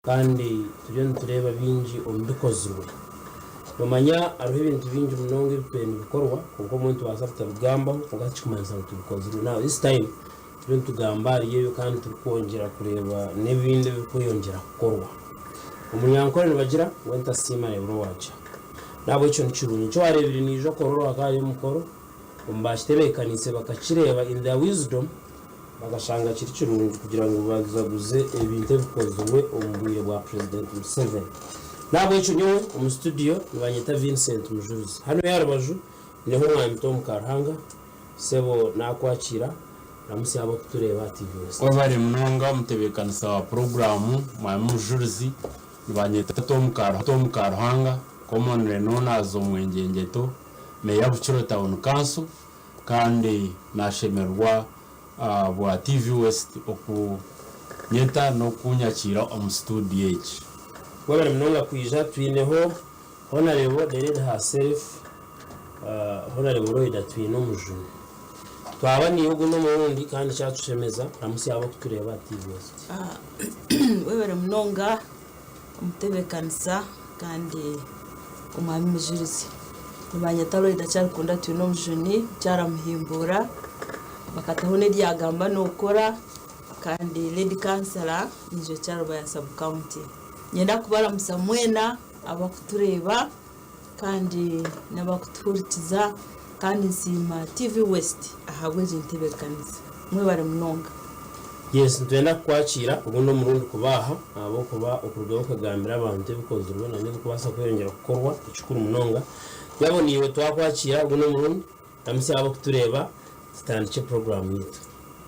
Kandi turiyo nitureeba bingi omu bikozirwe. Noomanya hariho ebintu bingi munonga ebitwire nibikorwa kwonka obumwe nitubaasa kutabigambaho kwonka tikirikumanyisa ngu tibikozirwe. Now this time turiyo nitugamba ahari ebyo kandi turikwongyera kureeba n'ebindi ebirikweyongyera kukorwa. Omunyankore nibagira ngu entasiima neebura owaagiha. N'ahabw'ekyo ni kirungi. Eki waareebire naija okorora hakaba hariyo omukoro, omu baakitebeekaniise bakakireeba in their wisdom, Bakashanga kiri kirungi kugira ngu bazaguze ebintu ebikozirwe omu bwire bwa Purezidenti Museveni. N'ahabw'ekyo nyowe omu situdiyo nibanyeta Vincent Mujurizi. Hanu aha rubaju nyineho Omwami Tom Karuhanga. Sebo naakwakiira, ramutsya abarikutureeba aha TV West. Webare munonga omutebeekanisa wa puroguraamu Mwami Mujurizi. Nibanyeta Tom Tom Karuhanga, commonly known as Omwengyengyeto, Meeya Bukiro Town Council. Kandi nashemererwa ahabwa TV West okunyeta n'okunyakiira omu situdiyo egi. Webare munonga kwija twineho Honarebo the lady herself Honarebo Loida Twinomujuni. Twaba niiwe ogu n'omurundi kandi kyatushemeza ramutsya abarikutureeba aha TV West. Webare munonga omutebekanisa kandi omwami Mujurizi. Nibanyeta Loida Kyarikunda Twinomujuni, mukyara Muhimbuura, bakataho n'erya Gamba Nokora kandi Lady Councillor niinye Kyarubaya Sub County. Niinyenda kubaramutsya mwena abarikutureeba kandi n'abarikutuhurikiza kandi nsiima TV West ahabw'egi ntebeekanisa. Mwebare munonga. Yes, nitwenda kukwakiira ogu n'omurundi kuba aha ahabw'okuba okurugayo okagambira abantu ebikozirwe na n'ebirikubaasa kweyongyera kukorwa ekikuru munonga. Nyabo naiwe twakwakiira ogu n'omurundi, ramutsya abarikutureeba tutandikye puroguraamu yaitu.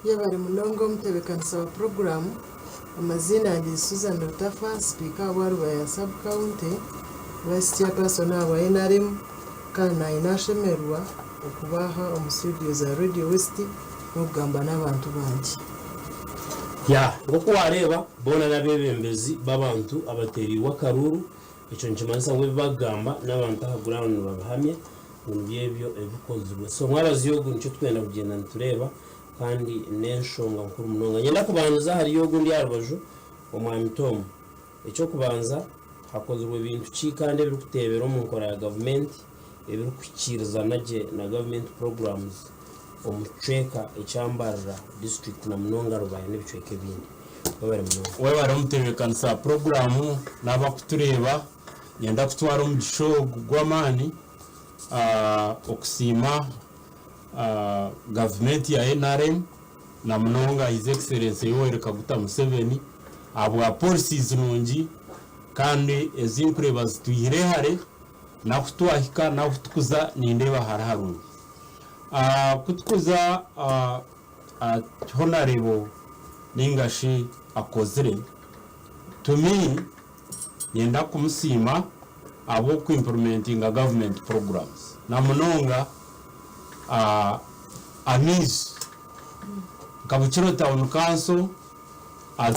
Yebare munonga omutebekanisa wa puroguramu. Amaziina ndi Susan Rutafa, sipiika ahabwa Rubaya Sub County, Vice Chairperson ahabwa nrm kandi naanye nashemererwa okuba aha omu studio za Radio West n'okugamba n'abantu bangye. Ya, nk'oku waareeba, boona n'abeebembezi b'abantu abateereirwe akaruuru. Ekyo nikimanyisa ngu ebi barikugamba n'abantu aha ground nibabihamya ngu nibyo ebyo ebikozirwe. So omwabazyo ogu nikyo turikwenda kugyenda nitureeba kandi n'enshonga nkuru munonga. Niinyenda kubandiza ahari ogu ondi aha rubaju, Omwami Tom. Eky'okubanza, hakozirwe bintu ki kandi ebirikuteebera omu nkora ya gavumenti ebirikuhikiirizana gye na gavumenti programs omu kicweka ekya Mbarara disiturikiti na munonga Rubaya n'ebicweka ebindi? Webare munonga. Webare omutebeekanisa wa puroguraamu n'abakutureeba. Niinyenda kutwara omugisha ogu gw'amaani okusiima gavumenti ya nrm na munonga His Excellency Yoweri Kaguta Museveni ahabwa policies nungi kandi ezi nkureeba zitwihire hare n'ahu twahika n'ahu tukuza nindeeba hari harungi. Ku tukuza aha ki Honarebo ninga shi akozire, to me niinyenda kumusiima ahabw'oku implementinga government programs na munonga amaizi. Nka Bukiro Town Council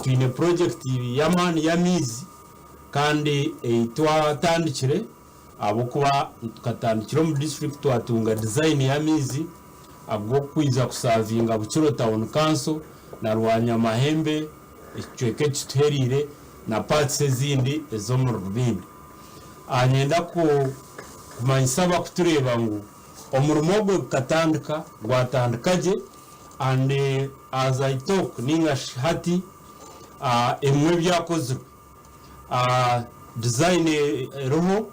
twine project y'amaani y'amaizi kandi ei twatandikire ahabw'okuba tukatandikira omu district twatunga design y'amaizi ag'okwija kusavinga Bukiro Town Council na Rwanyamahembe ekicweka ekituhereire na parts ezindi ez'omuri Rubindi. Niinyenda kumanyisa abakutureeba ngu omurimo ogwe gukatandika, gwatandika gye and as I talk ninga shi hati ebimwe ebyakozirwe, design eriho,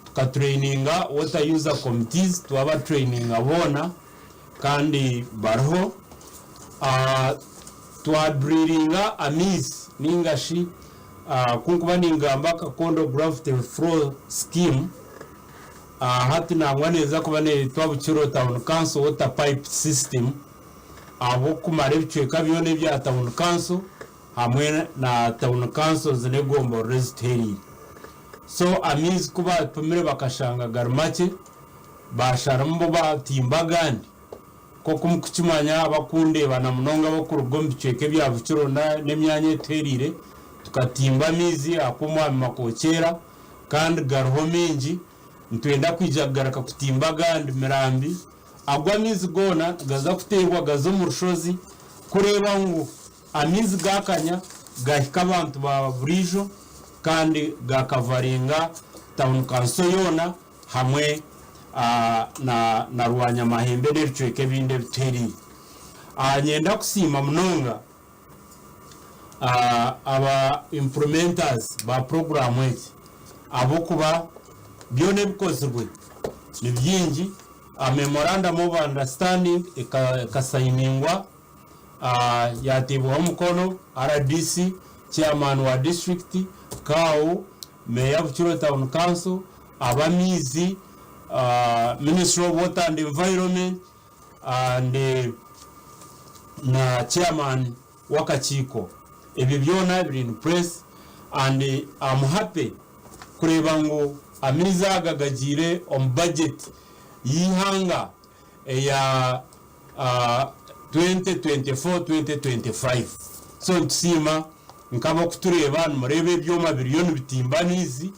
tukatraininga water user committees, twabatraininga boona kandi bariho, twadrillinga amaizi ninga shi ku nkuba ningamba Kakondo Gravity Flow Scheme, hati nangwa neeza kuba neeyetwa Bukiro Town Council Water Pipe System ahabw'okumara ebicweka byona ebya Town Council hamwe na Town Councils n'egomborora ezituhereire. So amaizi ku baapimire bakashanga gari makye, baasharamu bo baatimba agandi. Nk'oku mukukimanya abakundeeba na munonga abakuruga omu bicweka ebya Bukiro n'emyanya etuhereire, tukatimba amaizi ah'Omwami Makokyeera kandi gariho maingi. Nitwenda kwija kugaruka kutimba agandi mirambi. Ago amaizi goona nigaza kuteebwa gaze omu rushozi kureeba ngu amaizi gaakanya. gahika abantu ba buriijo kandi gakavaringa tawuni kanso yoona hamwe na Rwanyamahembe n'ebicweka ebindi ebituheriire. Niinyenda kusiima munonga aba implementers ba puroguraamu egi ahabw'okuba byona ebikozirwe ni bingi. Memorandum of understanding ekasayiningwa yateebwaho omukono RDC, chairman wa disiturikiti, CAO, Meeya Bukiro Town Council, ab'amaizi, Ministry of Water and Environment and na chairman w'akakiiko. Ebyo byona biri in place and am happy kureeba ngu amaizi aga gagiire omu budget y'eihanga eya 2024-2025. So nitusiima nk'abarikutureeba nimureeba ebyoma biriyo nibitimba amaizi,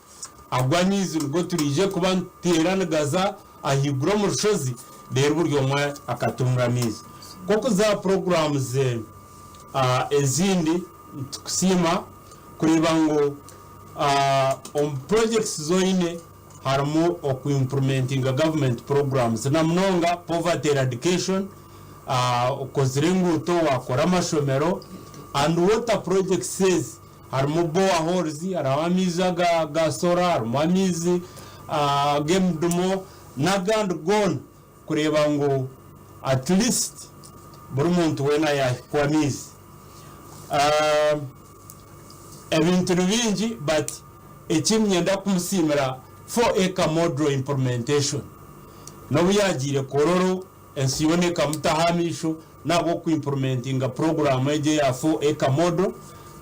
ago amaizi nigo turaije kuba nituteera nigaza ahaiguru omu rushozi reero buri omwe akatunga amaizi. Nk'oku za programs ezindi nitukusiima kureeba ngu omu projects ezi oine harimu oku impurumentinga gavumenti programs na munonga poverty eradication, okozire enguuto, wakora amashomero and water projects ezi harimu boreholes, harimu amaizi aga solar, harimu amaizi ag'emidumo n'agandi goona kureeba ngu at least buri muntu weena yahikwa amaizi. Ebintu ni bingi but eki niinyenda kumusiimira 4 acre model implementation n'obu yaagiire Kololo ensi yoona ekamutaho amaisho n'ahabw'oku implementinga puroguraamu egi eya 4 acre model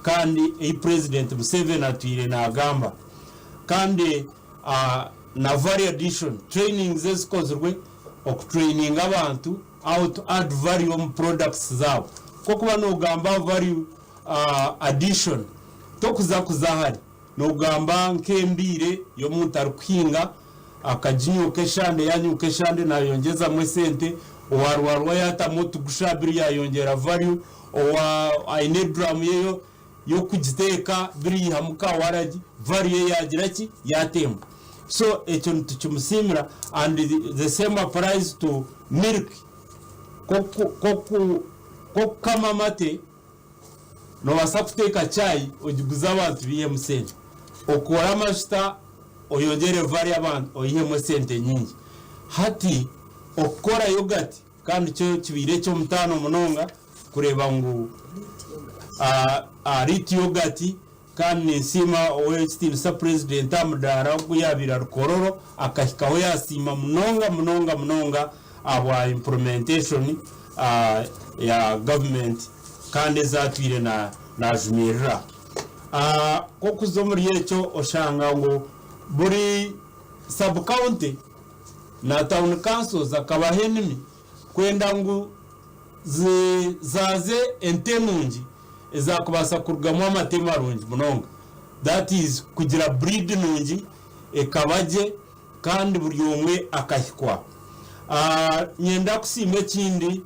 kandi ei Purezidenti Museveni atwire naagamba kandi na value addition trainings ezikozirwe okutureyininga abantu how to add value omu products zaabo. Nk'okuba noogamba value addition tokuza kuza hare noogamba nk'embiire y'omuntu arikuhinga akaginyuuka eshande yanyuuka eshande nayongyezamu esente, owarwarwa yatamu otugusha biri yayongyera value, owa aine eduramu ye y'okugiteeka biri yihamu ka waragi value ye yagira ki yatemba. So ekyo nitukimusiimira and the same applies to milk nk'okukama amate Noobaasa kuteeka chai ogiguze abantu baihemu sente, okore amajuta oyongyere value abantu oihemu esente nyingi. Hati okukora yogati ka nikyo kibaire eky'omutaano munonga kureeba ngu Lit Yogati kandi ninsiima Ow'ekitiinisa Purezidenti aha mudaara ogu yaabaire ari Kololo akahikaho yaasiima munonga munonga munonga ahabwa implementation ya gavumenti kandi ezi atwire naajumirira. Ku orikuza omuri ekyo oshanga ngu buri sub county na town councils akabaha enimi kwenda ngu zaaze ente nungi ezaakubaasa kurugamu amate marungi munonga that is kugira breed nungi ekaba gye kandi buri omwe akahikwa. Niinyenda kusiima ekindi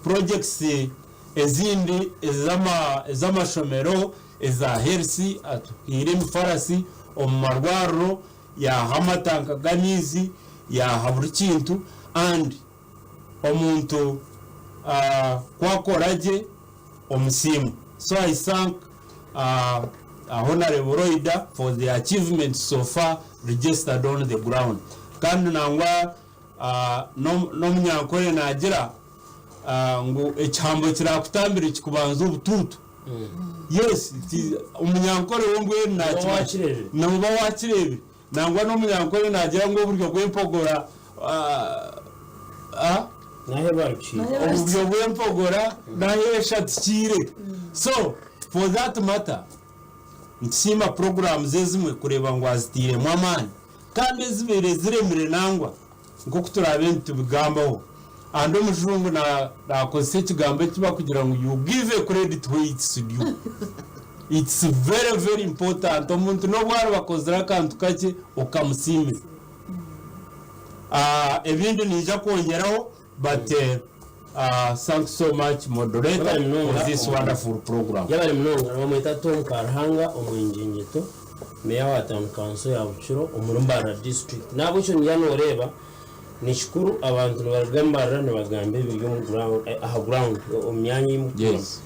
projects ezindi ez'amashomero, eza health, atuhaire emifarasi omu marwariro, yaaha amatanka g'amaizi, yaaha buri kintu and omuntu ku akora gye omusiima. So I thank Honourable Loida for the achievement so far registered on the ground. Kandi nangwa n'omunyankore naagira ngu ekihambo kirakutambire kikubanza obutuutu. Yes, omunyankore we mbwenu nakimanya. Nooba wakireebire. Nangwa n'omunyankore naagira ngu oburyo bw'empogora oburyo bw'empogora n'ahu eshatikiire. So for that matter nitusiima programs ezimwe kureeba ngu azitairemu amaani kandi ezibaire ziremire nangwa nk'oku turaabe nitubigambaho and omujungu naakozesa ekigambo eki barikugira ngu you give a credit where it's due. It's very very important omuntu n'obu ariba akozire akantu kakye okamusiimira. Ebindi niija kwongyeraho but. Thanks so much moderator Webale munonga. for this wonderful program. Yebare munonga. Nibamweta Tom Karuhanga Omwengyengyetyo, Meeya wa Town Council ya Bukiro omuri Mbarara District. N'ahabw'ekyo niinya nooreeba ni kikuru abantu nibaruga Mbarara nibagamba ebiri omu ground, aha ground omu myanya ei murikutuuramu. Yes.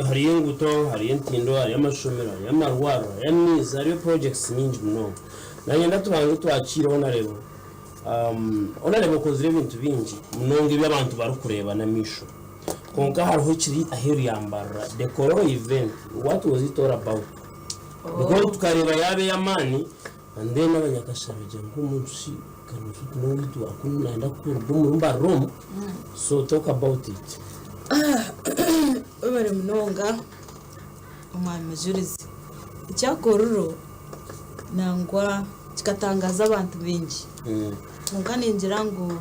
Hariyo enguuto, hariyo entindo, hariyo amashomero, hariyo amarwariro, hariyo amaizi, hariyo projects nyingi munonga. Nanyenda tubanze twakiire Honourable. Onareeba okozire ebintu bingi munonga ebi abantu barikureeba n'amaisho kwonka hariho ekiri aheeru ya Mbarara, the Kololo event, what was it all about? Because tukareeba yaaba ey'amaani and then abanyakashara bagira ngu omuntu shi n'owaitu aku nayenda kuruga omuri Mbarara omu, so talk about it. Webare munonga omwami Mujurizi. Ekya Kololo nangwa kikatangaza abantu baingi. Kwonka ningira ngu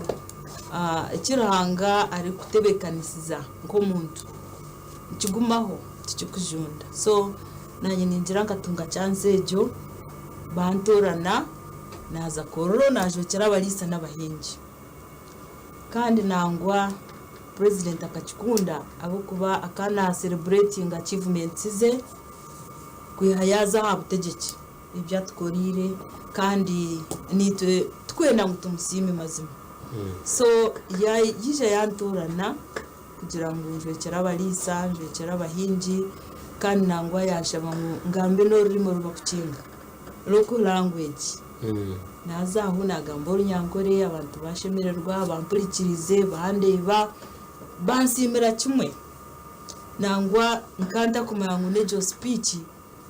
eki Ruhanga arikutebeekanisiza nk'omuntu nikigumaho tikikujunda. So naanye ningira nkatunga chance egyo bantoorana naaza Kololo naajwekyera abariisa n'abahingi. Kandi nangwa Purezidenti akakikunda ahabw'okuba akaba naaserebureetinga achievements ze kwiha yaaza aha butegyeki. Ebi atukoreire kandi naitwe tukwenda ngu tumusiime mazima. So yaija yantoorana kugira ngu njwekyere abariisa, njwekyere abahingi kandi nangwa yanshaba ngu ngambe n'orurimi oru bakukinga, local language. Naaza aho naagamba Orunyankore abantu bashemererwa, bampurikirize, bandeeba, bansiimira kimwe. Nangwa nkaba ntakumanya ngu n'egyo speech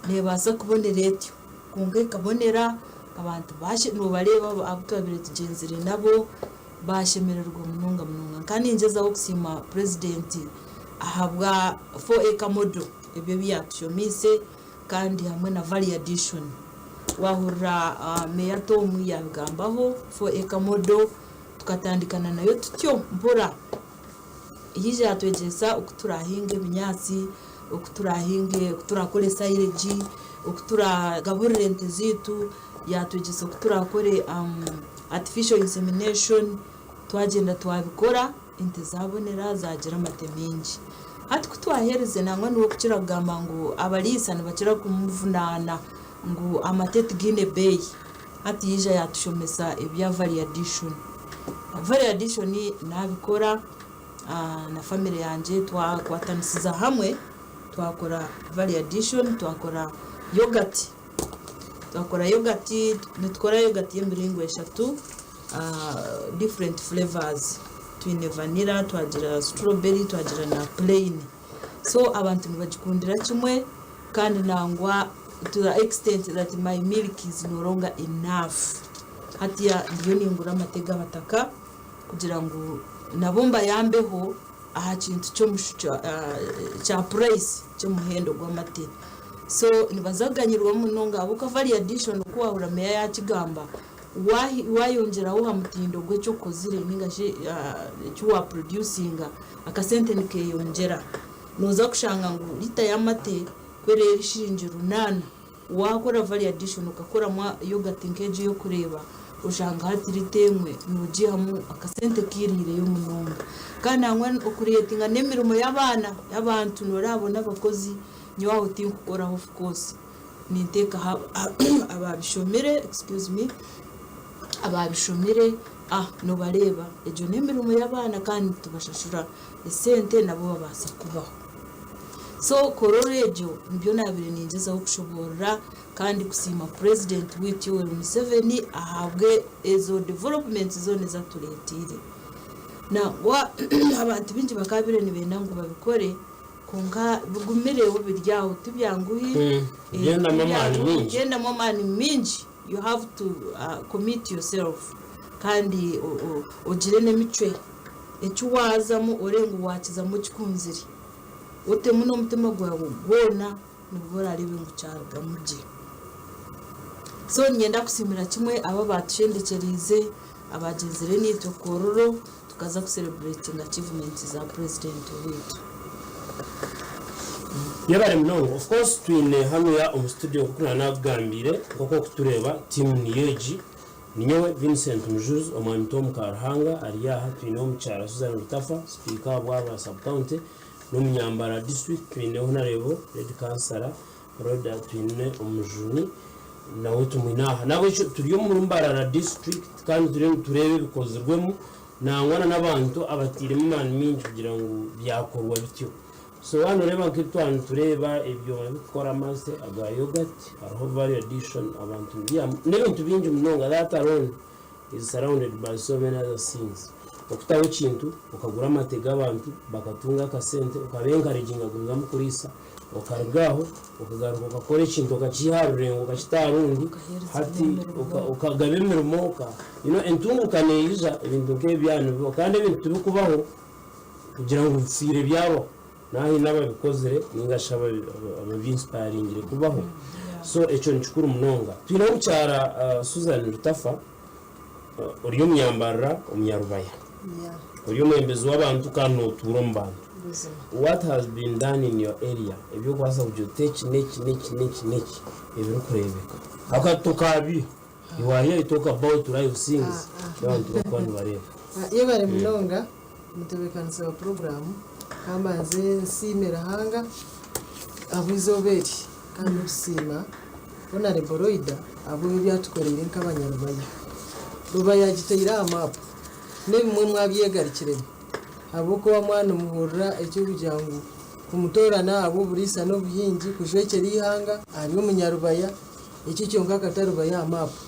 Neebaasa kubonera etyo, kwonka ekabonera, abantu noobareeba abu twabaire tugyenzire nabo baashemererwa munonga munonga. Nkaba ningyezaho kusiima purezidenti ahabwa 4 acre model ebyo ebi yaatushomeise kandi hamwe na value addition. Waahurira Meeya Tom yaabigambaho, 4 acre model tukatandikana nayo tutyo mpora. Yaija yaatwegyesa oku turaahinge ebinyaatsi, oku turaahinge, oku turaakore sayireegi, oku turaagaburire ente zaitu, yaatwegyesa oku turaakore artificial insemination, twagyenda twabikora ente zaabonera zaagira amate maingi. Hati ku twaherize nangwa niwe orikukira kugamba ngu abariisa nibakira kumuvunaana ngu amate tigaine beeyi, hati yaija yaatushomesa ebya value addition. Value addition naabikora na family yangye twakwatanisiza hamwe twakora value addition twakora yogati twakora yogati nitukora yogati y'emiringo eshatu different flavours twine vanilla twagira strawberry twagira na plain so abantu nibagikundira kimwe kandi nangwa to the extent that my milk is no longer enough hatiya ndiyo ningura amate g'abataka kugira ngu nabo mbayambeho aha kintu kya price ky'omuhendo gw'amate. So nibaza kuganyirwamu munonga ahabw'okuba value addition oku waahurira meeya yaakigamba, waayongyeraho aha mutindo gw'eki okozire nainga shi eki waapurodyusinga, akasente nikeeyongyera. Nooza kushanga ngu liita y'amate ku eri shiringi runaana, Waakora value addition okakoramu yogati nk'egyo ey'okureeba oshanga hati rita emwe noogiihamu akasente kairiireyo munonga. Kandi nangwa okureetinga n'emirimo y'abaana y'abantu nooreeba abo n'abakozi nyowe aho tinkukoraho of course ninteekaho abaabishomire excuse me abaabishomire noobareeba egyo n'emirimo y'abaana kandi nitubashashura esente nabo babaasa kubaho. So korora egyo nibyo nabaire ningyezaho kushoboorora kandi kusiima Purezidenti waitu Yoweri Museveni ahabwe ezo developments zoona ezi atureeteire. Nangwa abantu baingi bakabaire nibenda ngu babikore kwonka bigumireho biri aho tibyanguhi. Nibyendamu amaani maingi. Nibyendamu amaani maingi you have to commit yourself kandi ogire n'emicwe. Eki waazamu orebe ngu waakizamu okikunzire. Otemu n'omutima gwawe gwona nibwo orareebe ngu kyarugamu gye. So niinyenda kusiimira kimwe abo abaatushendekyereize, abaagyenzire naitwe Kololo tukaza kuserebureetinga achievements za purezidenti waitu. Yebare munonga. Of course twine hanuya omu studio nkoku naba nakugambiire nkoku orikutureeba team niyo egi. Ninyowe Vincent Mujuzi, Omwami Tom Karuhanga ari aha, twineho Omukyara Susan Rutafa, Sipiika wa Bwaruba Sub-County, n'Omunyambara District twineho Honarebo Lady Kansara Rhoda Twine Omujuni nawe tumwine aha. Nahabwekyo turi omuri Mbarara District kandi turiyo nitureeba ebikozirwemu nangwa na n'abantu abatairemu amaani maingi kugira ngu byakorwa bityo. So waaba nooreeba nk'ebi twaba nitureeba ebyoma ebirikukora amate aga yoghurt hariho value addition abantu nibiihamu n'ebintu bingi munonga that alone is surrounded by so many other things. Okutaho ekintu okagura amate g'abantu bakatunga akasente okaba encouraginga kugumizamu kuriisa okaruga aho okagaruka okakora ekintu okakiiha aha rurengo okakita aha rundi hati okagaba emirimo you know entunguka neija ebintu nk'ebi byaba nibibaho kandi ebintu tibikubaho kugira ngu bifiire byabaho naaba haine ababikozire ninga shi ababi-inspiringire kubaho so ekyo nikikuru munonga. Twine omukyara Susan Rutafa ori omunyambarira omunyarubaya ori omwebembezi w'abantu kandi notuura omu bantu what has been done in your area ebyokubaasa kugira oti eki n'eki n'eki n'eki n'eki ebirikureebeka ahabw'okuba tokabiiha you are here to talk about live things ebi abantu barikuba nibareeba. Yebare munonga omutebeekanisa wa puroguraamu. Ka mbanze nsiime Ruhanga ahabw'eizooba eri kandi n'okusiima Honarebo Loida ahabw'ebi ebi atukoreire nk'abanyarubaya. Rubaya agitaire aha maapu n'ebimwe mwabyegarukiremu ahabw'okuba mwanimuhurira eky'okugira ngu kumutoorana ahabw'oburiisa n'obuhingi kujwekyera eihanga ari omunyarubaya ekyo kyonka akata Rubaya aha maapu.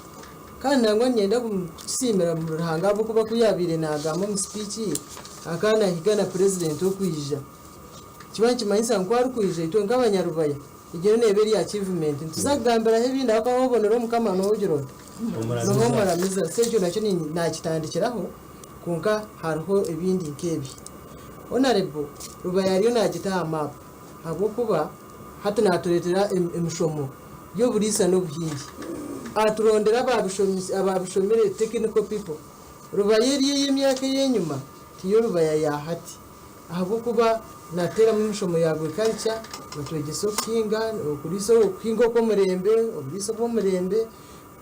Kandi nangwa niinyenda kukisiimira Ruhanga ahabw'okuba ku yaabaire naagamba omu sipiiki ye, akaba naahiga na purezidenti okwija. Nikiba nikimanyisa ngu ku arikwija, itwe nk'Abanyarubaya, egyo neeba eri achievement. Nituza kugambiraho ebindi ahabw'okuba waaba obonire Omukama noogira ota? Nooba omuramiza. So ekyo nakyo naakitandikiraho, kwonka hariho ebindi nk'ebi. Honourable, Rubaya ariyo naagita aha maapu ahabw'okuba hati naatureetera emishomo y'oburiisa n'obuhingi. Aturondera abaabishomire, technical people. Rubaya eri ey'emyaka ey'enyima tiyo rubaya ya hati ahabw'okuba nateeramu emishomo ya agriculture, batwegyesa okuhinga, okuriisa, okuhinga okw'omurembe, oburiisa obw'omurembe,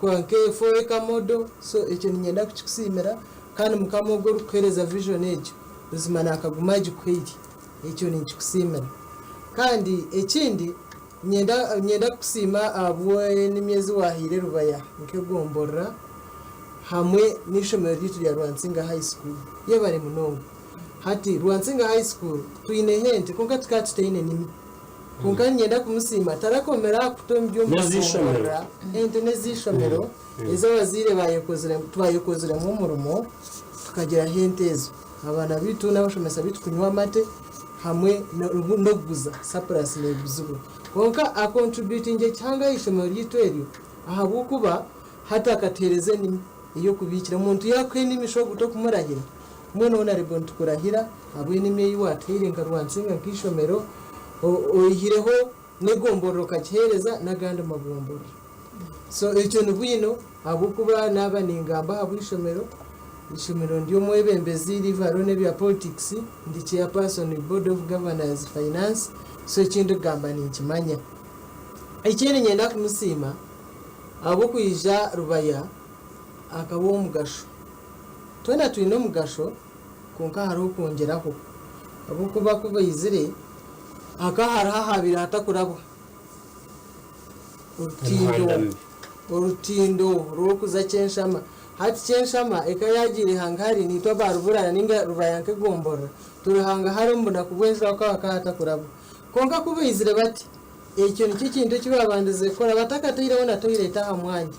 nka 4 acre model, so ekyo niinyenda kukikusiimira kandi Mukama ogwo orikukuheereza vision egyo buzima naakaguma agikuhaire, ekyo ninkikusiimira. Kandi ekindi Niinyenda niinyenda kukusiima ahabw'enimi ezi waahaire Rubaya nk'egomborora hamwe n'eishomero ryaitu rya Rwansinga High School. Yebare munonga. Hati Rwansinga High School twineho ente kwonka tukaba tutaine nimi. Kwonka niinyenda kumusiima tarakomire aha kuta omu by'omu N'ez'eishomero. gomborora ente n'ez'eishomero ezi abazaire baayekozire twayekoziremu omurimo tukagiraho ente ezo. Abaana baitu n'abashomesa baitu kunywa amate hamwe n'okuguza surplus neeguzibwa. Kwonka a contributingire kihango aha ishomero ryaitu eryo ahabw'okuba hati akatuheereza enimi ey'okubiikira. Omuntu yaakuha enimi shi ogu tokumurahira? Mbwenu Honourable nitukurahira ahabw'enimi ei waatuhaire nka Rwansinga nk'eishomero oihireho n'egomborora okagiheereza n'agandi magomborora. So ekyo ni bwino ahabw'okuba naaba ningamba ahabw'eishomero, eishomero ndi omwebembezi leave alone ebya politics, ndi chairperson board of governors finance, so eki ndikugamba ninkimanya. Ekindi niinyenda kumusiima ahabw'okwija Rubaya akaba ow'omugasho. Twena twine omugasho kwonka hariho okwongyeraho ahabw'okuba ku baizire hakaba hariho ahaabaire hatakurabwa. Orutindo, orutindo rw'okuza Kyenshama. Hati Kyenshama eka yaagiire hangahari naitwe aba Ruburara nainga Rubaya nk'egomborora turi hangahari omu bunaku bw'enjura ahabw'okuba hakaba hatakurabwa. Kwonka ku baizire bati, ekyo nikyo kintu eki baabandize kukora batakataireho na toilet aha mwanya.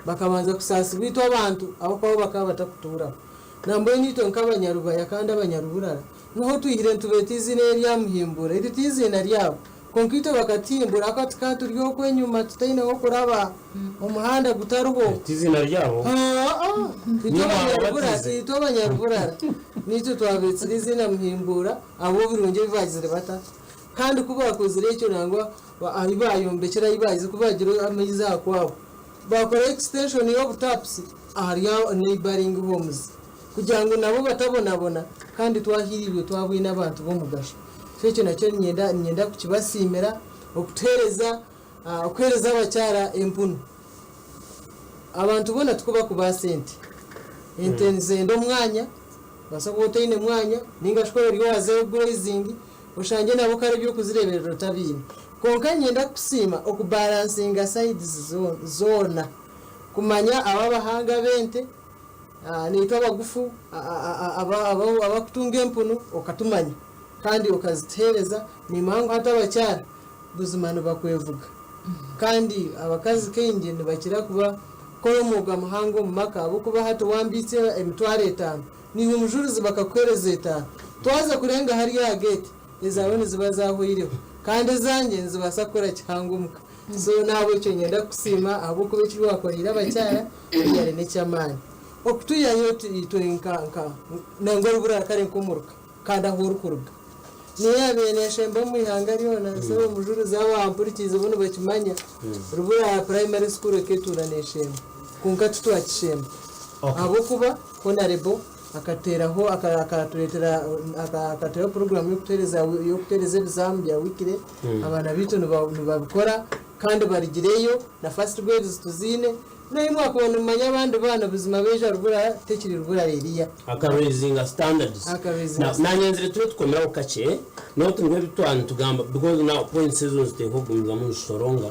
Bakabanza kusaasibwa itwe abantu ahabw'okuba bo bakaba batakutuuraho. Nambwenu itwe nk'Abanyarubaya kandi Abanyaruburara niho twihire nitubeeta eiziina erya Muhimbura. Eri ti iziina ryabo. Kwonka itwe bakatuhimbura ahakuba tukaba turi okwo enyima tutaine h'okuraba, omuhanda gutariho. Ti iziina ryabo? Aa-a! Itwe Niimwe Abanyaruburara, ababatize. itwe Abanyaruburara niitwe twabeetsire eiziina Muhimbuura ahabw'obirungi ebi baagizire bata. Kandi ku baakozire ekyo nangwa ahi baayombekire ahi baagize ku baagira amaizi aha kwabo, baakora extension y'obutapusi ahari neighbouring homes kugira ngu nabo batabonabona kandi twahiiriirwe twabwine abantu b'omugasho. So ekyo nakyo niinyenda niinyenda kukibasiimira okutuheereza okuheereza abakyara empunu. Abantu boona tikwo barikubaasa ente. Ente nizenda omwanya, nobaasa kuba otaine mwanya ninga shi ku ori owazayo grazing oshangye nabwo kare eby'okuzireeberera otabiine. Kwonka niinyenda kukusiima okubalansinga sides zoona kumanya abo abahanga ab'ente, naitwe abagufu abakutunga empunu okatumanya kandi okazituheereza. Niimanya ngu hati abakyara buzima nibakwevuga kandi abakazi kaingi nibakira kuba kukora omwoga muhango omu maka ahabw'okuba hati wambiitsya emitwaro etaano naiwe omujurizi bakakuheereza etaano twaza kurenga hariya aha geeti ezaawe niziba zaahweireho kandi ezangye nizibaasa kukora kihango omuka so n'ahabw'ekyo niinyenda kukusiima ahabw'okuba eki waakoreire abakyara really n'eky'amaani okutwihayo itwe nka nka nangwa orubura kare nk'omuruka. Kandi ahu orikuruga. Niyo yaabaire neeshemba omu ihanga ryona. So omujurizi abampurikiize bo nibakimanya. Rubura Primary School ekeetuura neeshemba. Kwonka titwakishemba. Ahabw'okuba Honarebo akateeraho akatureetera akateeraho puroguraamu y'okutuheereza y'okuteereza ebizaamu bya weekly. Abaana baitu nibabikora kandi barugireyo na first grades tuziine. Naimwe ahakuba nimumanya abandi baana buzima baija rubura tekiri rubura reriya. Aka raisinga standards. Aka raisinga Now standards. nanyenzire tube tukomeraho kakye not ngu ebi twaba nitugamba because now points ezo niziteekwa kugumizamu nizishoronga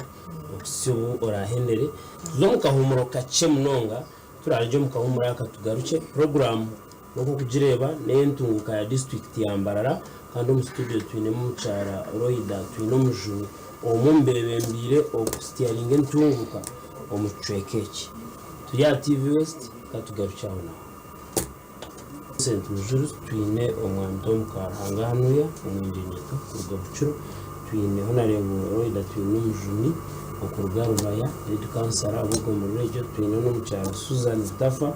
okuhitsya obu orahendere. Tuze omu kahuumuro kakye munonga, turarugye omu kahuumuro aka tugarukye. Program nk'oku orikugireeba n'eyentunguuka ya district ya Mbarara kandi omu studio twinemu omukyara Loida Twinomujuni omwe omu beebembeire okusitiyaringa entunguuka omu kicweka eki. Turi aha TV West, ka tugarukye aho naho. Vincent Mujuru, Twine Omwami Tom Karuhanga hanuya omwengyenyeto kuruga Bukiro, twine Honarebo Loida Twinomujuni okuruga Rubaya, Lead Councillor ahabw'egomborora egyo, twine n'omukyara Susan Butafa,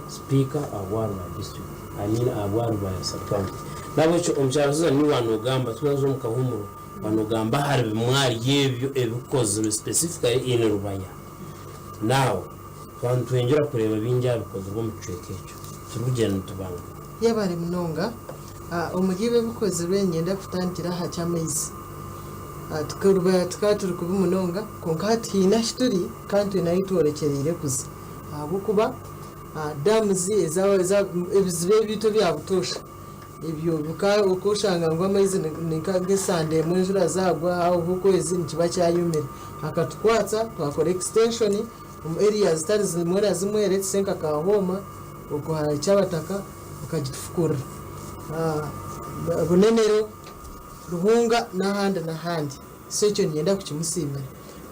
Sipiika ahabwa Rubaya District, I mean ahabwa Rubaya Sub County. N'ahabw'ekyo omukyara Susan niiwe waanoogamba twaza omu kahuumuro waanoogamba ahari bimwe ahari ebyo ebikozirwe specifically in Rubaya. Now twaba nitweyongyera kureeba bingi aha bikozirwe omu kicweka ekyo turikugyenda nitubanga. Yebare munonga. Omuri ebi ebikozirwe niinyenda kutandikira aha ky'amaizi. Rubaya tukaba turi kubi munonga kwonka hati haine ahu turi kandi twine ahu tworekyereire kuza ahabw'okuba Dams ebiziba ebiitu ebya butoosha ebyo oshanga ngu amaizi ni nk'esande emwe enjura zaagwa hahwaho okwezi nikiba kyayomire. Hakatukwatsa twakora extension omu area zitari zimwe na zimwe let's say nka Kahooma okwo aha Kyabataka bakagitufukurira, Bunenero, Ruhunga n'ahandi n'ahandi. So ekyo niinyenda kukimusiimira.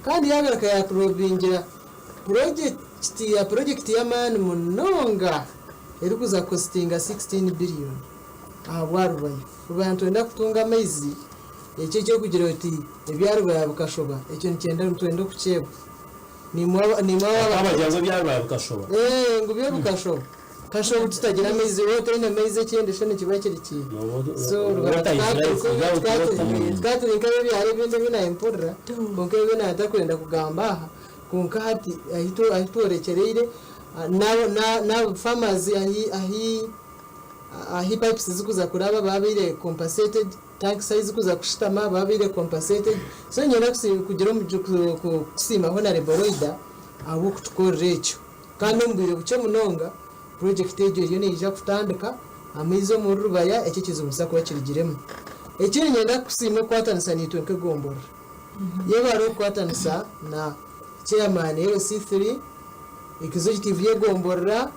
Kandi yaagaruka yaaturobingira Purojekiti ya purojekiti y'amaani munonga erikuza kukositinga 16 billion ahabwa Rubaya. Rubaya nitwenda kutunga amaizi, ekyo eky'okugira oti ebya Rubaya bikashoba ekyo nikyenda nitwenda okukyebwa. Naimwe aba naimwe aba Abagira ngu ebya Rubaya bikashoba. Eeh ngu byo bikashoba. Kashoba tutagira amaizi waaba otaine maizi ekindi sho nikiba kiri kiiha. So Nooba Rubaya otaizire tukaba without turi water. tukaba turi nk'ab'ebyaro ebindi ebi nampurira kwonka ebi naatakwenda kugamba aha. Kwonka hati ahu tworekyereire n'aba farmers ahu pipes zirikuza kuraba babaire compensated, tanks ahu zirikuza kushutama babaire compensated. So niinyenda kugira kusiima Honarebo Loida ahabw'okutukorera ekyo. Kandi omu bwire bukye munonga purojekiti egyo eriyo neija kutandika, amaizi omuri Rubaya ekyo ekizibu nikiza kuba kirugiremu. Ekindi niinyenda kukusiima okukwatanisa naitwe nk'egomborora. Yebare okukwatanisa na Chairman LC3, Executive y'egomborora,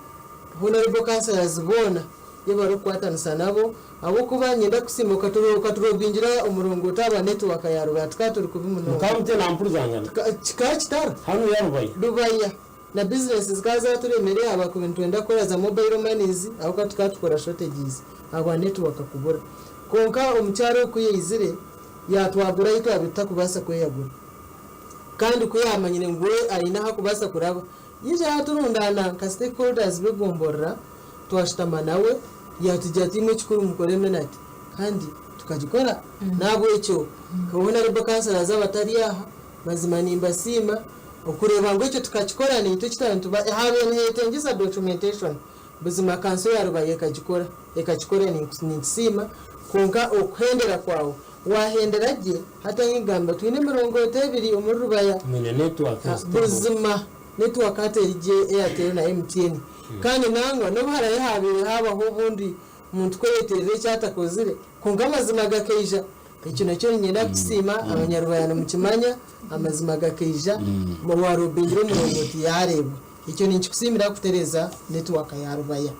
Honourable Councillors boona yebare okukwatanisa nabo ahabw'okuba niinyenda kukusiima okaturobingira omurongooti aha network ya Rubaya tukaba turi kubi munonga. Mukaba mutaine mpurizangana? Kikaba kitari. Hanu ya Rubaya? Rubaya na business zikaba zaturemire ahabw'okuba nitwenda kukora za mobile monies ahabw'okuba tukaba tukora shortages ahabwa network kubura. Kwonka omukyara ogu kuyaizire Yaatwagura ahu twabaire tutakubaasa kweyagura. Kandi ku yaamanyire ngu we aine ahu akubaasa kuraba, yaija yaaturundaana nka stakeholders b'egomborora, twashutama nawe, yaatugira ati imwe ekikuru mukore minati. Kandi tukagikora. N'ahabw'ekyo nka Honourable Councillors abatari aha, mazima nimbasiima okureeba ngu ekyo tukakikora naitwe ekitari nituba, haabaire nihetengyesa documentation, buzima kanso ya Rubaya ekagikora. Ekakikora ninkisiima, kwonka okuhendera kwawe wahendera gye hati ahi nkugambira twine emirongooti ebiri omuri Rubaya. Mwine network stable. Buzima. Network hati eri gye Airtel na MTN. Kandi nangwa n'obu harabe habaire habaho obundi muntu kweyeterera eki atakozire, kwonka amazima gakaija. Ekyo nakyo niinyenda kukisiima, Abanyarubaya nimukimanya, amazima gakaija, owaarobingire omurongoti yaareebwa. Ekyo ninkikusiimira kutereeza network ya Rubaya.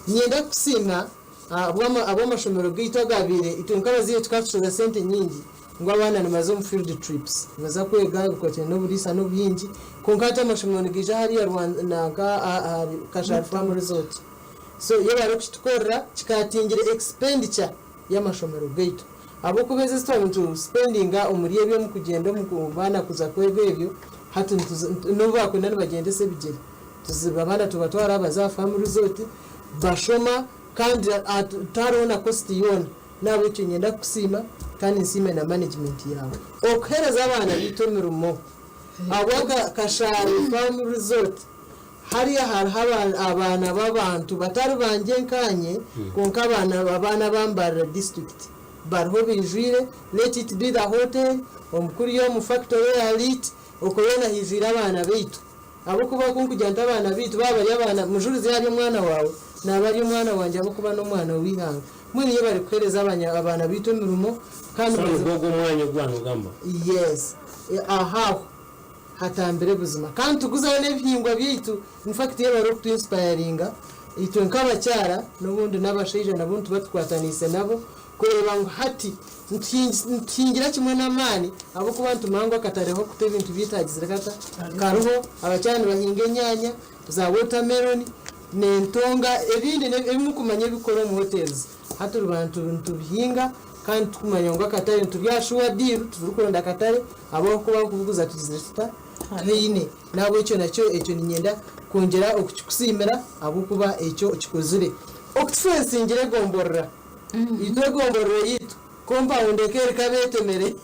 Niinyenda kukusiima ahabw'amashomero gaitu agaabaire, itwe nk'abazaire tukaba tushoza sente nyingi ngu abaana nibaza omu field trips, nibaza kwega ebikwatiraine n'oburiisa n'obuhingi, kwonka hati amashomero nigaija hariya nanka ahari Kashari Farm Resort. So yebare kukitukorera kikatingire expenditure y'amashomero gaitu. Ahabw'okuba ezi ezi twaba nitu spendinga omuri ebyo omu kugyenda omu baana kuza kwega ebyo, hati nituza n'obu baakwenda nibagyendesa ebigyere, tuziba abaana tubatwara baza aha farm resort bashoma kandi tihariho na cost yoona. N'ahabw'ekyo niinyenda kukusiima kandi nsiime na management yaawe okuheereza abaana baitu emirimo ahabwa Kashari Farm Resort. Hariya hariho abaana b'abantu batari bangye nkaanye kwonka abaana abaana aba Mbarara district bariho baijwire, let it be the hotel, omu kuriya omu factory eya Lit, okwo yoona haijwire abaana baitu. Ahabw'okuba ku nkugira nti abaana baitu baaba bari abaana, mujurizi yaaba ari omwana waawe, naaba ari omwana wangye ahabw'okuba n'omwana w'eihanga. Mbwenu yebare kuheereza abaana baitu emirimo kandi. So nigwo ogwo omwanya ogu waanogamba? Yes, aho aho. Hatambire buzima kandi tuguzayo n'ebihingwa byaitu in fact yebare okutu inspiringa itwe nk'abakyara n'obundi n'abashaija nabo nituba tukwataniise nabo kureeba ngu hati nituhingira kimwe n'amaani ahabw'okuba nitumanya ngu akatare ah'okuta ebintu byaitu hagizire kata kariho abakyara nibahinga enyaanya za watermelon n'entonga ebindi ebi murikumanya ebirikukora omu hotels hati turi nitubihinga Kandi tukumanya ngu akatare nituri aha sure deal titurikuronda akatare ahabw'okuba ah'okubuguza tugizire tuta? Tuhaine. N'ahabw'ekyo nakyo ekyo niinyenda kwongyera okukikusiimira ahabw'okuba ekyo okikozire. Okutufensingira egomborora. Itwe egomborora yaitu compound eka eriko abeetemere.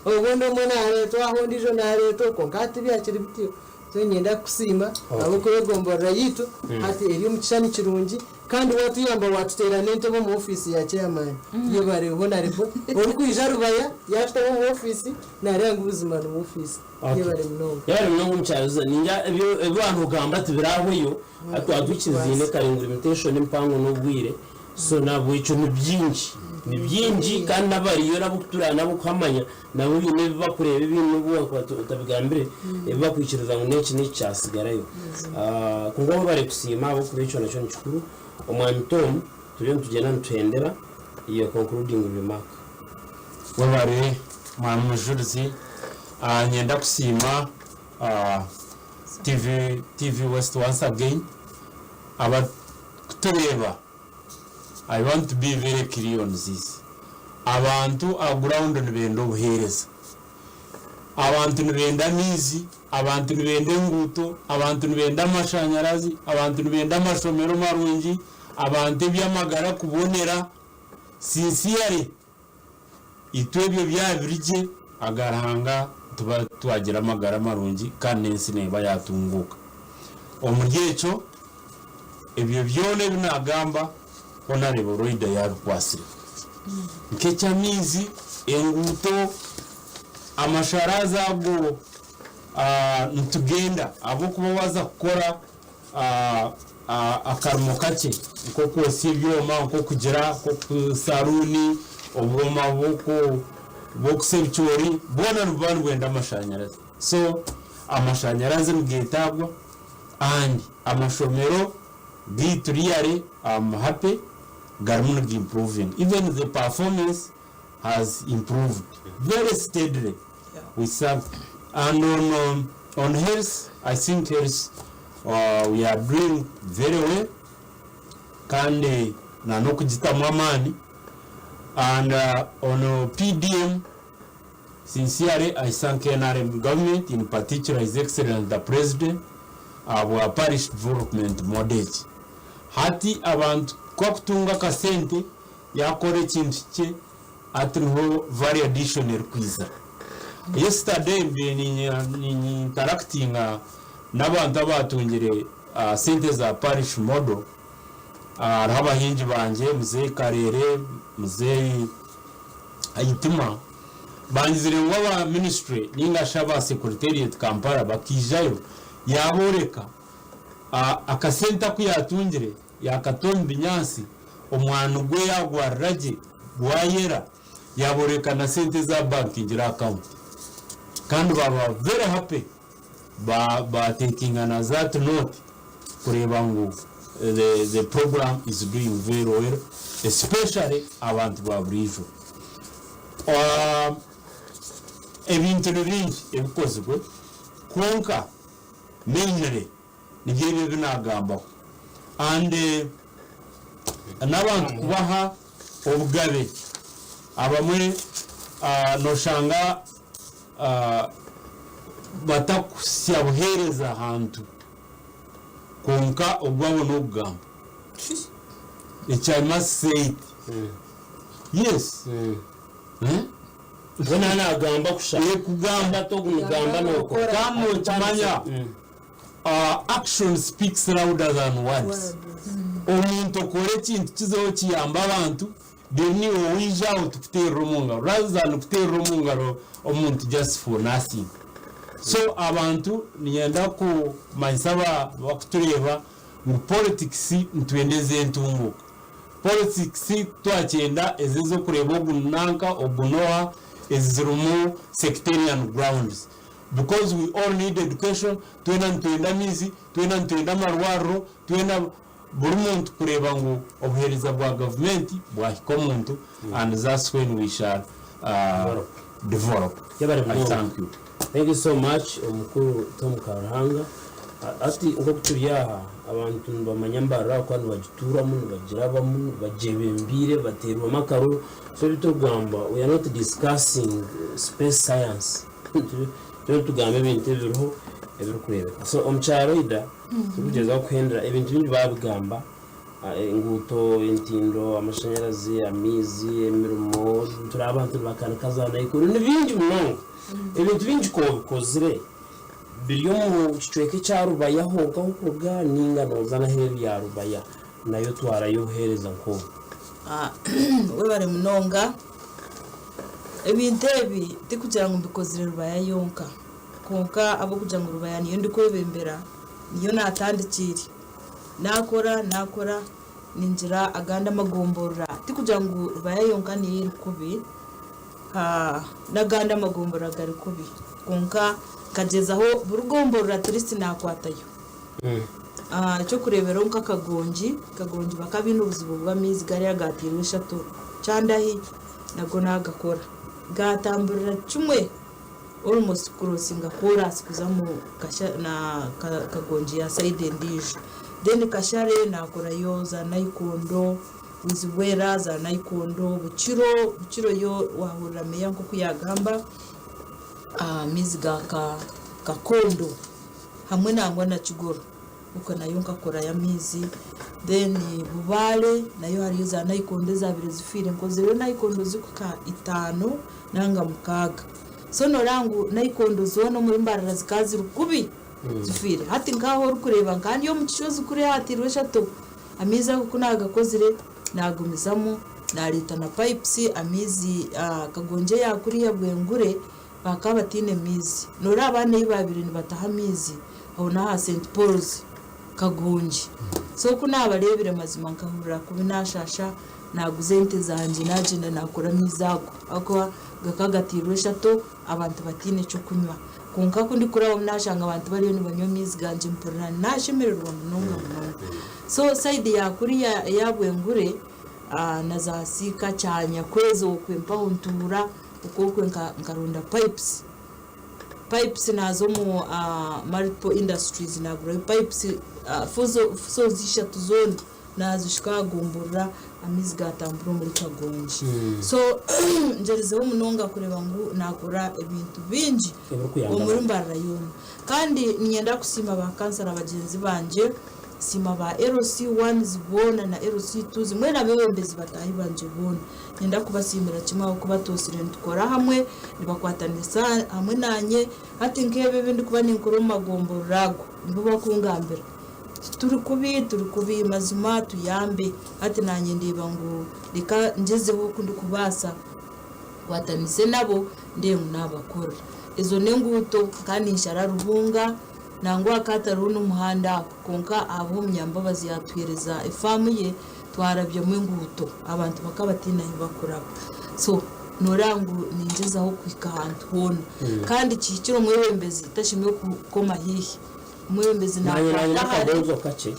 Obundi omwe naareetwa aha ondiijo naareetwa okwo kwonka hati tibyakiri bityo. So niinyenda kukusiima ahabw'okuba egomborora yaitu hati eri omu kishushani kirungi. Kandi watuyamba watuteera n'entebe omu ofiisi ya chairman. Yebare Honarebo. Orikwija Rubaya yashutama omu ofiisi nareeba ngu buzima ni ofiisi. Yebare munonga. Yebare munonga omukyara Susan. Ningira ebyo ebi wanogamba tibirahweyo hati twaba twikirizaine kare ngu limitation empango n'obwire so nahabwekyo ni bingi ni bingi kandi nabariyo nabokutura nabo kuhamanya nabo baine ebi bakureeba ebindi nobu wakuba otabigambire ebi bakwikiriza ngu n'eki n'eki kyasigarayo. Kwonka webare kusiima ahabw'okuba ekyo nakyo nikikuru. Omwami Tom, turiyo nitugyenda nituhendera, your concluding remark. Webare Mwami Mujurizi. Niinyenda kusiima TV TV West once again abarikutureeba. I want to be very clear on this, abantu aha ground nibenda obuheereza, abantu nibenda amaizi, abantu nibenda enguuto, abantu nibenda amashanyarazi, abantu nibenda amashomero marungi, abantu eby'amagara kubonera, sincerely itwe ebyo byaba biri gye aga Ruhanga nituba twagira amagara marungi kandi n'ensi neeba yatunguuka. Omuri ekyo. Ebyo byona ebi naagamba, Honarebo Loida yaabikwatsire. Nk'eky'amaizi, enguuto, amasharazi ago nitugenda ahabw'okuba waaza kukora akarimo kakye nk'okwosya ebyoma, nk'okugira nk'oku saluuni, obwoma bw'okusa ebicoori, bwona nibuba nibwenda amashanyarazi. So amashanyarazi nigeetaagwa. And amashomero gaitu really am happy garimu niga improving even the performance has improved very steadily we serve and on on health I think health we are doing very well kandi na nokugitamu amaani and on PDM Sincerely I thank nrm government in particular his excellency the president ahabwa parish development model egi. Hati abantu ku akutunga akasente yakora ekintu kye hati niho value addition erikwiza. Yesterday mbaire ninyi interactinga n'abantu abatungire sente za parish model hariho abahingi bangye muzeyi Karere, muzeyi Aitima. Bangizire ngu aba ministry ninga shi aba secretariat Kampala bakaijayo yaboreka akasente aku yatungire yakata omu binyaatsi omwani gwe yagwarira gye gwayera yaboreka na sente ezi abankingire account kandi baba very happy ba takinga na that note kureeba ngu the program is doing very well especially abantu ba buriijo. Ebintu ni bingi ebikozirwe kwonka mainly nibyo ebi ebi naagambaho and n'abantu kubaha obugabe abamwe noshanga batakuhitsya buheereza ahantu kwonka ogwabo n'okugamba. Ekyo I must say it. Yes. Eh? We naaba naagamba kusha. Eh, kugamba. Hati ogu nigamba nookora. Kandi nookimanya, action speaks louder than words. Omuntu okora ekintu kizeho kiyambe abantu, then iwe waija aho tukuteerera omu ngaro rather than kuteerera omu ngaro omuntu just for nothing. So abantu niinyenda kumanyisa abakutureeba ngu politics nitwenda ez'entunguuka. Politics titwakyenda ezi ez'okureeba ogu ni nanka ogu n'oha ezi zirimu sectarian grounds because we all need education, twena nitwenda amaizi, twena nitwenda amarwariro, twena buri muntu kureeba ngu obuheereza bwa gavumenti bwahika omuntu and that's when we shall develop. Yebare I munonga. thank you. Thank you so much omukuru Tom Karuhanga. Hati nk'oku turi aha abantu nibamanya Mbarara ahakuba nibagituuramu, nibagirabamu, nibagyebembeire, bateirwemu akaruru. So ebi turikugamba we are not discussing space science. Turiyo nitugamba ebintu ebiriho ebirikureebeka. So omukyara Oida turikugyezaho kuhendera ebintu bingi baabigamba enguuto, entindo, amashanyarazi, amaizi, emirimo, turi abantu nibakanika za naikuru ni bingi munonga. Ebintu bingi ku obikozire biri omu kicweka ekya Rubaya honka ahu okuruga ninga nooza n'aheeru ya Rubaya nayo otwarayo obuheereza nk'obu. Webare munonga. Ebintu ebi tikugira ngu mbikozire Rubaya yonka kwonka ahabw'okugira ngu Rubaya niyo ndikwebembera niyo naatandikiire. Naakora naakora ningira agandi amagomborora tikugira ngu Rubaya yonka niyo eri kubi n'agandi amagomborora gari kubi kwonka nkagyezaho buri gomborora at least naakwatayo. Ekyokureeberaho nka Kagongi, Kagongi bakaba baine obuzibu bw'amaizi gariya agaateirwe eshato Kyandahi nago naagakora. Gaatamburira kimwe almost kucrossinga koorasi kuza omu na Kagongi ya sayidi endiijo. Then Kashare naakorayo za Naikondo, Bwizibwera za Naikondo, Bukiro, Bukiro yo waahurira meeya nk'oku yaagamba amaizi ga Kakondo hamwe nangwa na Kigoro okwe nayo nkakorayo amaizi. Then Bubaale nayo hariyo za Naikondo ezaabaire zifiire nkozireyo Naikondo zirikuhika itaano nanga mukaaga. So nooreeba ngu Naikondo zoona omuri Mbarara zikaba ziri kubi zifiire. Hati nk'aho orikureeba nka ndi omu kishozi kuriya hateirwe eshato, amaizi ago ku naagakozire naagumizamu naareeta na pipes amaizi Kagongi eya kuriya Bwengure bakaba bataine maizi. Nooreeba abaana ei baabaire nibataha amaizi aho n'aha St Paul's Kagongi. So ku naabareebire mazima nkahurira kubi naashaasha naaguza ente zangye naagyenda naakora amaizi ago ahabw'okuba gakaba gateirwe eshato abantu bataine ky'okunywa. Kwonka ku ndikurabamu naashanga abantu bariyo nibanywa amaizi gangye mpurira naashemererwa munonga munonga. So sayidi ya kuriya eya Bwengure na za Siika, Kyanya, Kwezi okwe mpaho ntuura okwo okwe nkaronda pipes. Pipes naaza omu multiple industries naagurayo pipes fuso ishatu zoona naazishuka aha gomborora amaizi gaatambura omuri Kagongi. So ngyerizeho munonga kureeba ngu naakora ebintu bingi Ebirikuyamba omuri abantu. Mbarara yoona. Kandi niinyenda kusiima ba kansara bagyenzi bangye, nsiima ba LC ones boona na LC twos mbwenu abeebembezi bataahi bangye boona. Niinyenda kubasiimira kimwe ahabw'okuba twosire nitukora hamwe, nibakwatanisa hamwe naanye. Hati nk'ebi ebi ndikuba ninkora omu magomborora ago, nibo bakungambira nti turi kubi, turi kubi mazima tuyambe. Hati naanye ndeeba ngu reka ngyezeho oku ndikubaasa. Nkwatanise nabo ndeebe ngu naabakorera. Ezo n'enguuto kandi ninshara Ruhunga nangwa hakaba hatariho n'omuhanda aho kwonka ahabwa omunyambabazi yaatuheereza efaamu ye twarabyamu enguuto abantu bakaba bataine ahu bakuraba. So nooreeba ngu ningyezaho kuhika ahantu hoona. Kandi kihikire omwebembezi tashemereire kukoma haihi. Omwebembezi Naanye naanye naakwata hare. n'akabuuzo kakye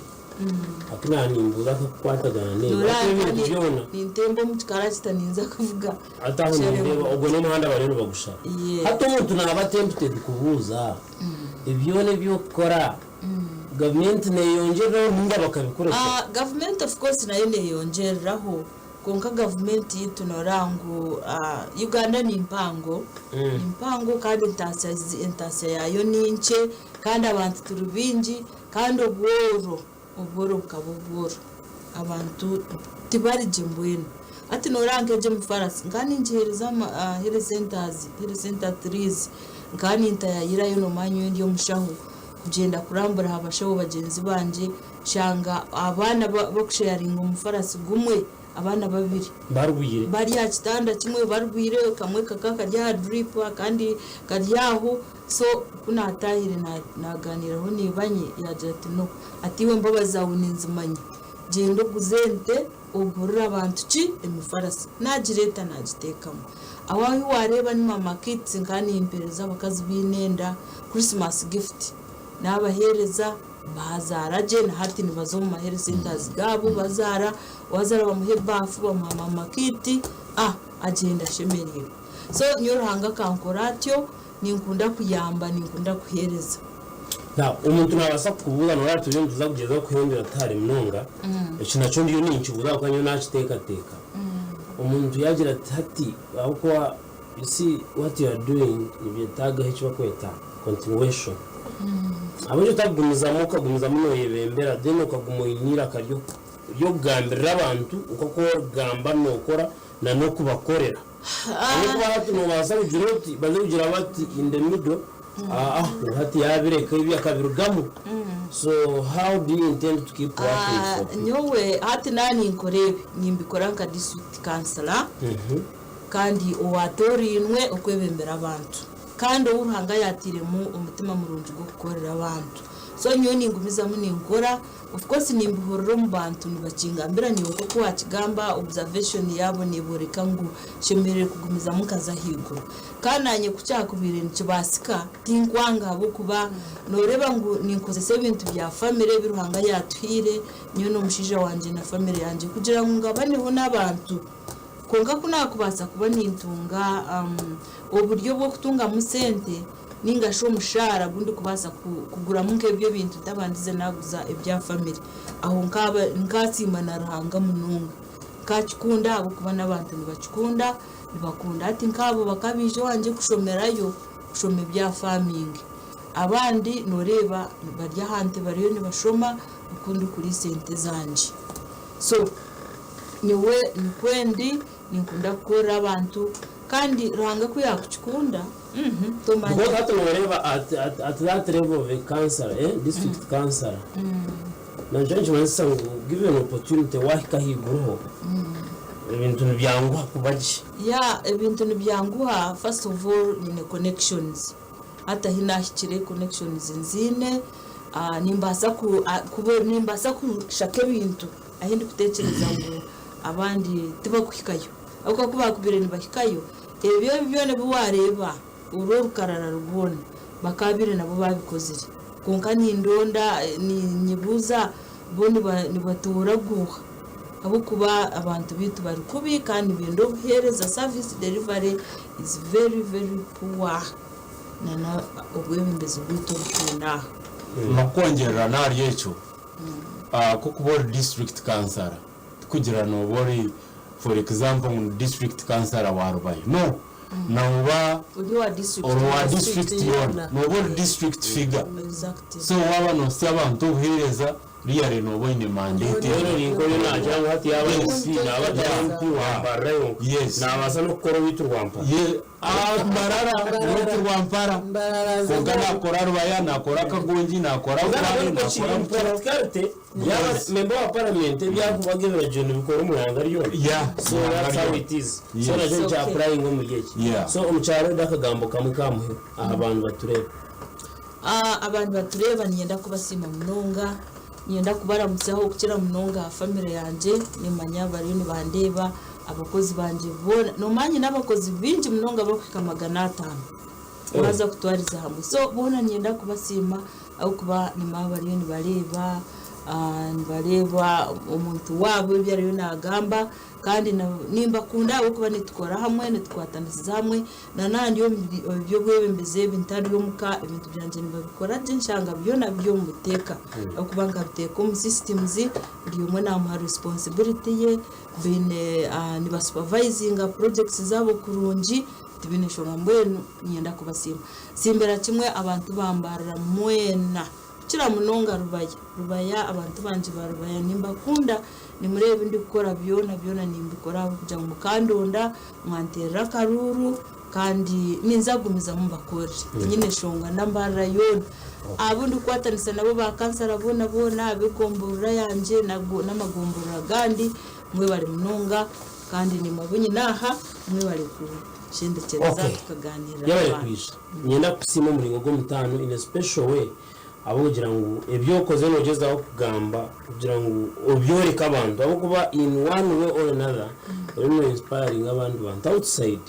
aku naanimbuuza akakukwatagana n'ebi. Nooreeba Hati nka ebintu byona nintemba omu kikarakita ninza kuvuga. Hati aho nindeeba ogwo n'omuhanda bariyo nibagushara. Hati omuntu naaba tempted kubuuza, ebi byona ebi orikukora gavumenti neeyongyereraho ninga bakabikurekyera? Gavumenti of course nayo neeyongyereraho kwonka gavumenti yaitu nooreeba ngu Uganda ni mpango, ni mpango kandi entaasya yaayo ni nkye kandi abantu turi baingi kandi obworo, obworo bukaba obworo. Abantu tibari gye mbwenu. Hati nooreeba nk'egi emifaarasi nkaba ningiheereza health centres, health center threes, nkaba nintayayirayo noomanya nyowe ndi omushaho kugyenda kurambura aha bashaho bagyenzi bangye nshanga abaana bakusheyaringa omufaarasi gumwe abaana babiri. Barwire. Bari aha kitanda kimwe barwire kamwe kakaba kari aha drip akandi kari aho so ku naatahire naaganiiraho na ibanye yaagira ati no ati iwe embabazi zaawe ninzimanya gyenda oguze ente ogurire abantu ki emifarasi. Naagireeta naagiteekamu. Aho ahu waareeba ni mama kits nkaba nimpeereza abakazi baine enda Christmas gift naabaheereza baazaara gye na hati nibaza omu ma health centres gaabo bazaara, waazaara bamuha ebaafu bamuha mama kit ah agyenda ashemereirwe. So nyowe Ruhanga akankora atyo, ninkunda kuyamba, ninkunda kuheereza. Now, omuntu naabaasa kukubuuza nooreeba turiyo nituza kugyezaho kuhendera tihari munonga, eki nakyo ndiyo ninkibuuza ahabw'okuba nyowe naakiteekateeka. Omuntu yaagira ati hati ahabw'okuba you see what you are doing nibyetaagaho eki barikweta continuation. Ahabw'enki otakugumizamu okagumizamu nooyebembera then okaguma oine eiraka ry'okugambirira abantu nk'oku orikugamba nookora na n'okubakorera. Ahabw'okuba hati noobaasa kugira oti baze kugira bati in the middle aa ngu hati yaabireka ebi akabirugamu. So how do you intend to keep working for people? Nyowe hati naaba ninkora ebi nimbikora nka district councillor kandi owaatoorainwe okwebembera abantu kandi ou Ruhanga yaatairemu omutima murungi gw'okukorera abantu. So nyowe ningumizamu ninkora, of course nimbihurira omu bantu nibakingambira naiwe nk'oku waakigamba observation yaabo neebooreka ngu nshemereire kugumizamu nkaza ahaiguru. Kandi naanye ku kyakubaire nikibaasika tinkwanga ahabw'okuba nooreeba ngu ninkozesa ebintu bya famire ebi Ruhanga yaatuhaire nyowe n'omushaija wangye na famire yangye kugira ngu ngabaneho n'abantu. Kwonka ku naakubaasa kuba nintunga oburyo bw'okutungamu sente ninga shi omushaara ogu ndikubaasa kuguramu nk'ebyo ebintu ntabandize naaguza ebya famire, aho nkaasiima na Ruhanga munonga. Nkakikunda ahabw'okuba n'abantu nibakikunda, nibakunda. Hati nk'abo bakabaija owangye kushomerayo kushoma ebya famingi. Abandi nooreeba bari aha nte bariyo nibashoma oku ndikuriisa ente zangye. So nyowe nikwo ndi, ninkunda kukorera abantu kandi Ruhanga ku yaakukikunda, tomanya. Because hati nooreeba at, at, at that level of a councillor, eh, district councillor, nakyo nikimanyisa ngu given opportunity waahika ahaiguruho, ebintu nibyanguha kuba gye. Yeah, ebintu nibyanguha, first of all nyine connections. Hati ahi naahikire connections nziine, nimbaasa ku, kuba nimbaasa kushaka ebintu ahi ndikuteekyereza ngu abandi tibakuhikayo. Ahabw'okuba ku baakubaire nibahikayo, ebyo ebi byona ebi waareeba, oru orukarara rwona, bakaabaire nabo baabikozire. Kwonka nindonda, ninyebuuza bo nibatoora guuha? Ahabw'okuba abantu baitu bari kubi kandi nibenda obuheereza, service delivery is very very poor na obwebembezi bwaitu obu twine aha. N'okwongyerera n'ahari ekyo, ku okuba ori district councillor tikugira nooba ori for example ngu ni district councillor wa Rubaya no nooba Ori owa district ori owa yoona. district yoona nooba ori district figure. Exactly. So waaba noosya abantu obuheereza. Really nooba oine mandate Mbwenu egyo. ori nk'oyo naagira ngu hati yaaba Yes. MP naaba atari Yeah. MP wa Mbarara yonka, Yes. naabaasa n'okukora owaitu Rwampara. Ye, ah, Mbarara, owaitu Rwampara. Mbarara Kwonka naakora Rubaya, naakora Kagongi, naakora Kwonka Butare, nabwo nikwo kiri, naakora in Bukiro. practicality, yaaba member wa parliament ebi arikubaga ebiragiro nibikora omu ihanga ryona. Yeah, So omu ihanga that's how ryona. it is. So Yes. nakyo It's nikya okay. applying omuri eki. Yeah. So omukyaro enda akagambo kamwe k'aha muheru aha bantu batureeba. Abantu batureeba niinyenda kubasiima munonga, niinyenda kubaramutsyaho okukira munonga aha famire yangye, nimanya bariyo nibandeeba, abakozi bangye boona, noomanya nyine abakozi baingi munonga barikuhika 500 waaza kutwariza hamwe, so boona niinyenda kubasiima ahabw'okuba nimanya bariyo nibareeba, nibareeba omuntu waabo ebi ariyo naagamba. Kandi nimbakunda ahabw'okuba nitukora hamwe, nitukwatanisiza hamwe, na naaba ndi omu by'obwebembezi ebi ntari omuka, ebintu byangye nibabikora gye nshanga byona biri omu buteeka ahabw'okuba nkabiteeka omu systems, buri omwe naamuha responsibility ye, baine nibasupervisinga projects zaabo kurungi, tibaine nshonga mbwenu niinyenda kubasiima. Nsiimira kimwe abantu ba Mbarara mwena. Kukira munonga Rubaya. Rubaya abantu bangye ba Rubaya nimbakunda, nimureeba ebi ndikukora byona byona nimbikora ahabw'okugira ngu mukandonda, mwanteerera akaruuru kandi ninza kugumizamu mbakorere. Tinyine nshonga na Mbarara yoona. Abu ndikukwatanisa nabo ba kansara boona boona ab'egomborora yangye n'amagomborora agandi mwebare munonga kandi naimwe abu nyine aha mwebare kushendekyereza Okay. tukaganiira Yebare n'abantu. kwija. Niinyenda kukusiima omuringo gw'omutaano in a special way Ahabw'okugira ngu ebi okozire noogyezaho kugamba kugira ngu obyoreke abantu ahabw'okuba in one way or another oriyo no inspiringa abandi bantu outside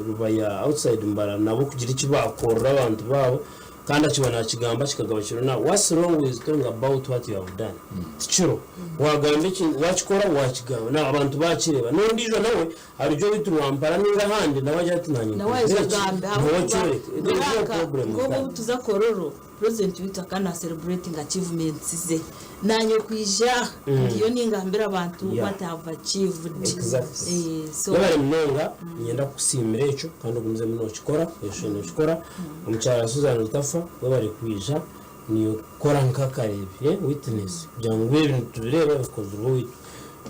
Rubaya, outside Mbarara nabo kugira eki baakorera abantu baabo kandi akiba naakigamba kikagaba kiro now what's wrong with talking about what you have done? Tikiriho. Waagamba ekintu waakikora waakigamba now abantu baakireeba n'ondiijo nawe Arugye owaitu Rwampara ninga ahandi nawe agire ati nanye Nawe nkozire aije eki, agambe nawe ahabw'okuba akyoreke. There is no nyoraka problem with nk'obu that. obu tuza Kololo, President waitu akaba na celebratinga achievements ze. Nanye kwija aha ndiyo ningambira abantu what I have achieved. Exactly. So Webare munonga, niinyenda kukusiimira ekyo kandi ogumizemu nookikora, ekyo nookikora. Omukyara Susan Rutafa, webare kwija niokora nk'akareebi, witness, kugira ngu ebi nitubireeba bikozirwe owaitu.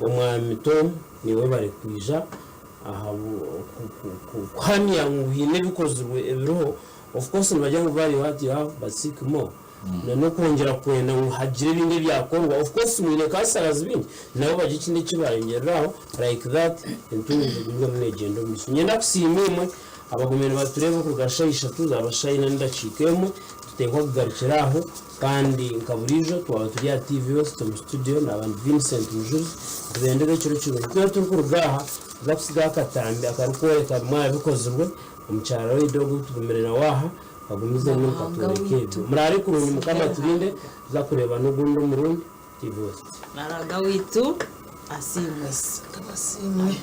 Omwami Tom, niiwe webare kwija aha kuhamya ngu haine ebikozirwe ebiriho. Of course nibagira ngu value what you have but seek more. Na n'okwongyera kwenda ngu hagire ebindi ebyakorwa. Of course mwine councillors baingi nabo bagire ekindi eki bayongyereraho like that entunguka egumizemu negyenda omu maisho. Niinyenda kusiima imwe abagumire nibatureeba okuruga shaaha ishatu zaaba shaaha ina n'edakiika emwe. Tuteekwa kugarukira aho kandi nka buriijo twaba turi aha TV West omu studio naaba ndi Vincent Mujuzi nitubendera ekiro kirungi. Twena turikuruga aha nituza kutsigaho akatambi akarikworeka bimwe aha bikozirwe omukyara waitu ogu tugumire nawe aha agumizemu Ruhanga nkatworeka waitu. ebyo. Muraare kurungi Mukama Ruhanga. aturinde tuza kureebana ogundi omurundi. TV West. Ruhanga waitu asiimwe. Mukama asiimwe.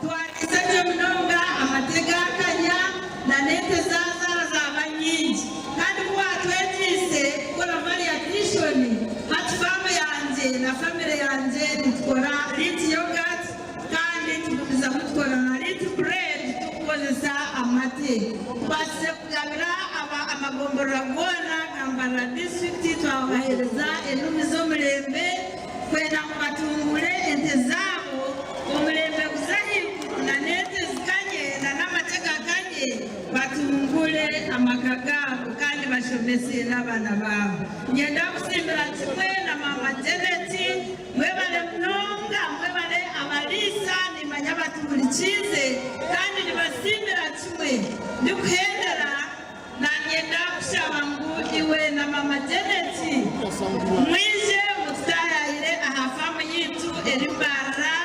Twariisa gye munonga amate gaakanya na n'ente zaazaara zaaba nyingi. Kandi ku waatwegyeise kukora value addition, hati faamu yangye na famire yangye nitukora Lit Yoghurt kandi tugumizamu tukora na Lit Bread turikukozesa amate. Tubaasize kugabira amagomborora goona aga Mbarara disiturikiti twabaheereza enumi z'omurembe kwenda ngu batunguure ente zaabo omurembe guze ahaiguru na n'ente zikanye na n'amate gakanye batunguure amaka gaabo kandi bashomese n'abaana baabo. Niinyenda kusiimira kimwe na maama Janet mwebare munonga mwebare abariisa nimanya batuhurikiize kandi nibasiimira kimwe ndikuhendera nanyenda kushaba ngu iwe na mama Janet mwije mututaayayire aha faamu yaitu eri Mbarara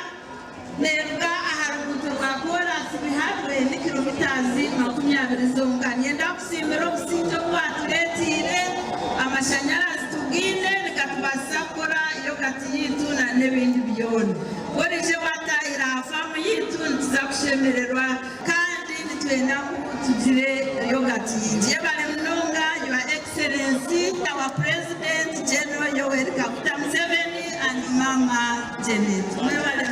neeruga aha ruguuto rwa koorasi Biharwe ni kilomitaazi 20 zonka. Niinyenda kukusiimira obusingye obu waatureeteire, amashanyarazi tugaine nigatubaasisa kukora yogati yaitu na n'ebindi byona. Ku oraije waataahira aha faamu yaitu nituza kushemererwa kandi nitwenda ngu tugire yogati nyingi. Yebare munonga Your Excellency our President General Yoweri Kaguta Museveni and Mama Janet. Mwebare.